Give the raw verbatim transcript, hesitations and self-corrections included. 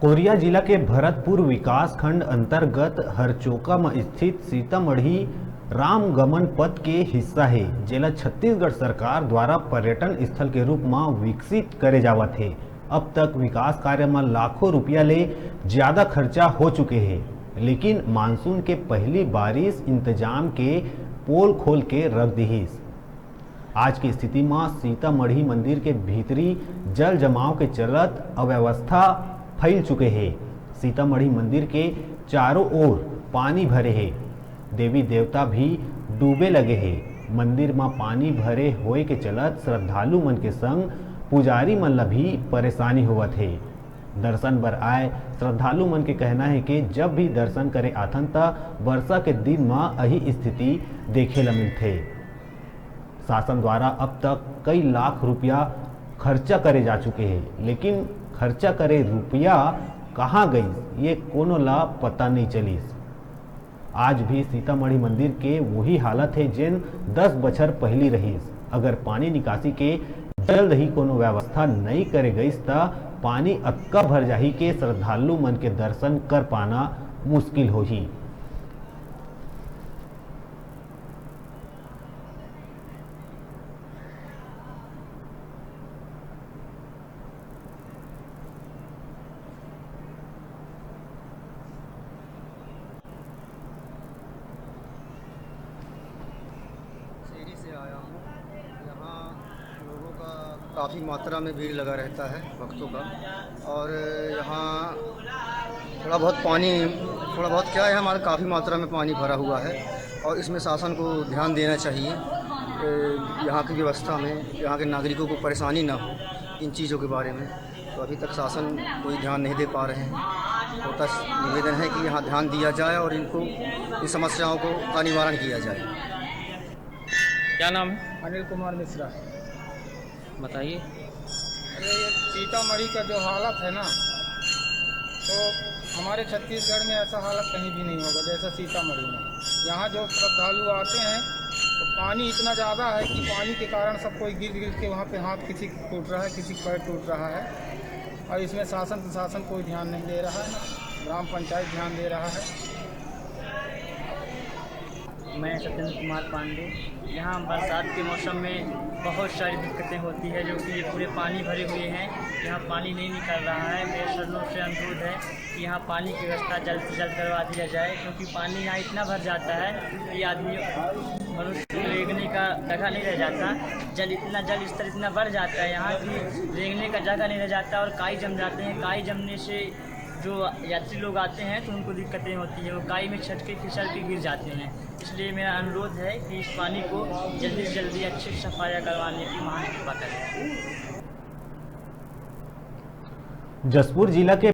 कोरिया जिला के भरतपुर विकासखंड अंतर्गत हरचोका म स्थित सीतामढ़ी रामगमन पथ के हिस्सा हे, जेला छत्तीसगढ़ सरकार द्वारा पर्यटन स्थल के रूप म विकसित करे जावत हे। अब तक विकास कार्य म लाखों रुपया ले ज्यादा खर्चा हो चुके हे, लेकिन मानसून के पहली बारिश इंतजाम के पोल खोल के रख दिहिस। आज के स्थिति म सीतामढ़ी मंदिर के भीतरी जल जमाव के चलत अव्यवस्था फैल चुके हे। सीतामढ़ी मंदिर के चारों ओर पानी भरे हे। देवी देवता भी डूबे लगे हे। मंदिर म पानी भरे होए के चलत श्रद्धालु मन के संग पुजारी मन ल भी परेशानी होवत हे। दर्शन बर आए श्रद्धालु मन के कहना हे कि जब भी दर्शन करे आथन, त वर्षा के दिन म अही स्थिति देखे ल मिलथे। शासन द्वारा अब तक कई लाख रुपया खर्चा करे जा चुके हे, लेकिन खर्चा करे रुपया कहाँ गइस, ये कोनो ला पता नहीं चलिस। आज भी सीतामढ़ी मंदिर के वही हालत हे, जेन दस बछर पहिली रहिस। अगर पानी निकासी के जल्द ही कोनो व्यवस्था नई करे गइस, त पानी अतका भर जाही के श्रद्धालु मन के दर्शन कर पाना मुश्किल होही। सीढ़ी से आया हूँ। यहाँ लोगों का काफ़ी मात्रा में भीड़ लगा रहता है, भक्तों का। और यहाँ थोड़ा बहुत पानी, थोड़ा बहुत क्या है, हमारे काफ़ी मात्रा में पानी भरा हुआ है और इसमें शासन को ध्यान देना चाहिए। ए, यहाँ की व्यवस्था में यहाँ के नागरिकों को परेशानी ना हो इन चीज़ों के बारे में। तो अभी तक शासन कोई ध्यान नहीं दे पा रहे हैं। तो बस निवेदन है कि यहाँ ध्यान दिया जाए और इनको, इन समस्याओं को, का निवारण किया जाए। क्या नाम है? अनिल कुमार मिश्रा। बताइए। अरे, ये सीतामढ़ी का जो हालत है ना, तो हमारे छत्तीसगढ़ में ऐसा हालत कहीं भी नहीं होगा जैसा सीतामढ़ी में। यहाँ जो श्रद्धालु आते हैं, तो पानी इतना ज़्यादा है कि पानी के कारण सब कोई गिर गिर के वहाँ पे हाथ किसी का टूट रहा है, किसी का पैर टूट रहा है। और इसमें शासन प्रशासन कोई ध्यान नहीं दे रहा है, ना ग्राम पंचायत ध्यान दे रहा है। मैं सत्येंद्र कुमार पांडे। यहाँ बरसात के मौसम में बहुत सारी दिक्कतें होती है, जो कि ये पूरे पानी भरे हुए हैं, यहाँ पानी नहीं निकल रहा है। मेरे सरनों से अनुरोध है कि यहाँ पानी की व्यवस्था जल्द से जल्द करवा दिया जाए, क्योंकि पानी यहाँ इतना भर जाता है कि आदमी, मनुष्य को रेंगने का जगह नहीं रह जाता। जल इतना, जल स्तर इतना बढ़ जाता है यहाँ कि रेंगने का जगह नहीं रह जाता और काई जम जाते हैं। काई जमने से जो यात्री लोग आते हैं, तो उनको दिक्कतें होती हैं, वो काई में छटके फिसल के गिर जाते हैं। इसलिए मेरा अनुरोध है कि इस पानी को जल्दी से जल्दी अच्छे से सफाया करवाने की महान कृपा करें। जशपुर जिला के